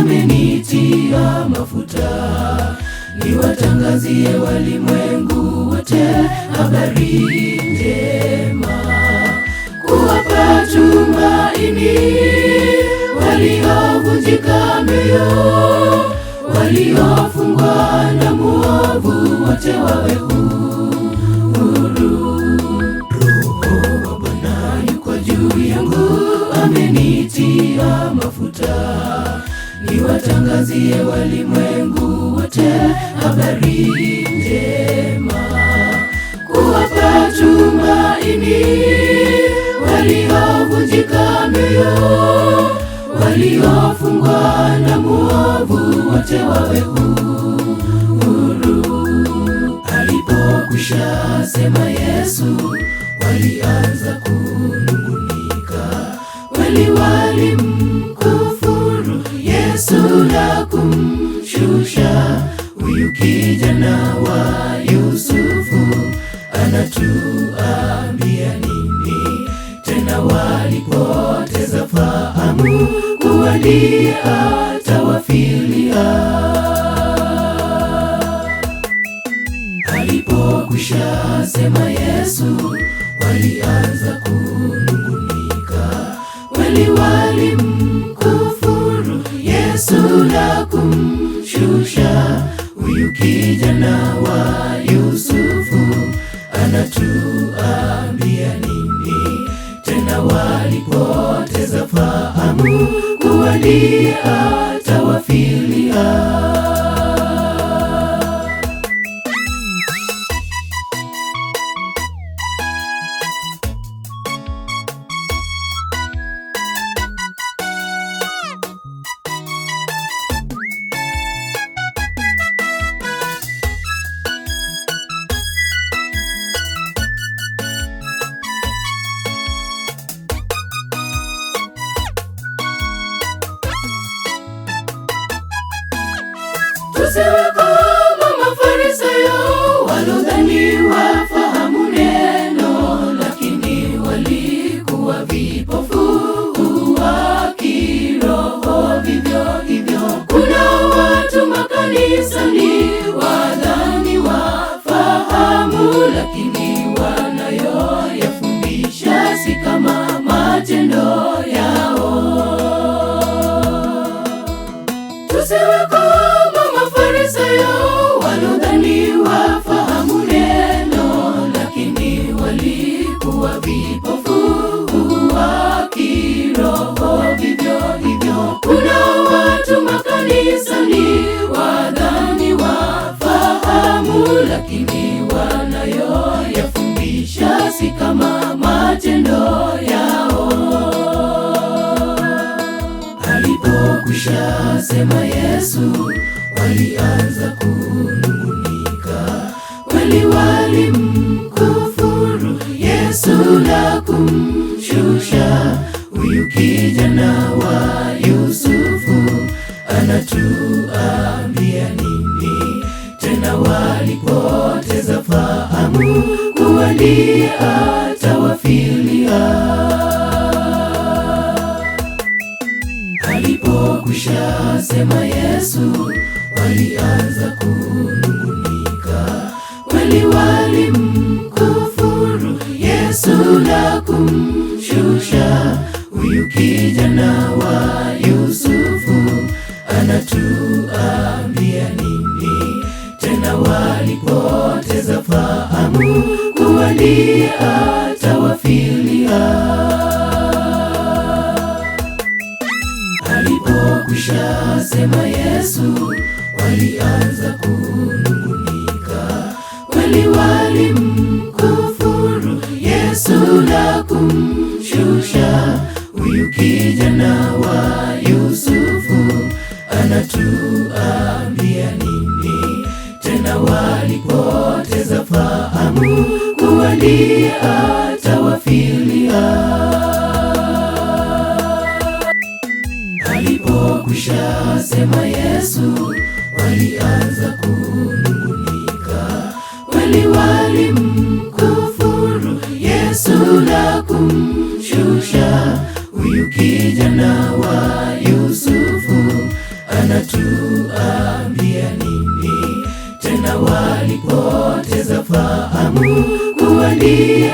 amenitia mafuta, niwatangazie walimwengu wote habari njema, kuwapa tumaini waliovunjika mioyo, waliofungwa na muovu wote wawe huru. Roho wa Bwana yuko juu yangu, amenitia mafuta, niwatangazie walimwengu wote habari njema, kuwapa tumaini waliovunjika mioyo, waliofungwa na muovu wote wawe huru. Alipokwisha sema Yesu, walianza kunungunika, kweli walimkufuru Yesu na kumshusha. Huyu kijana wa Yusufu anatuambia nini? Tena walipoteza fahamu kuwa ndiye atawafilia. Alipokwisha sema Yesu, walianza kunungunika, kweli walimkufuru Yesu na kumshusha. Huyu kijana wa Yusufu anatuambia nini? Tena walipoteza fahamu kuwa ndiye atawafilia. Tusiwe kama Mafarisayo walodhani wafahamu neno, lakini walikuwa vipofu wa kiroho. Vivyo hivyo kuna watu makanisani wadhani wafahamu, lakini wanayoyafundisha si kama matendo yao. Tusiwe kama Mafarisayo walodhani wafahamu neno, lakini walikuwa vipofu wa kiroho. Vivyo hivyo kuna watu makanisani wadhani wafahamu, lakini wanayoyafundisha si kama matendo yao. Alipokwisha sema Yesu, walianza kunungunika, kweli walimkufuru Yesu na kumshusha. Huyu kijana wa Yusufu anatuambia nini? Tena walipoteza fahamu kuwa ndiye atawafilia. Alipokwisha sema Yesu, walianza kunungunika, kweli walimkufuru Yesu na kumshusha. Huyu kijana wa Yusufu anatuambia nini? Tena walipoteza fahamu kuwa ndiye atawafilia. Alipokwisha sema Yesu, walianza kunungunika, kweli walimkufuru Yesu na kumshusha. Huyu kijana wa Yusufu anatuambia nini? Tena walipoteza fahamu kuwa ndiye atawafilia. Alipokwisha sema Yesu, walianza kunungunika, kweli walimkufuru Yesu na kumshusha. Huyu kijana wa Yusufu Kuwa ndiye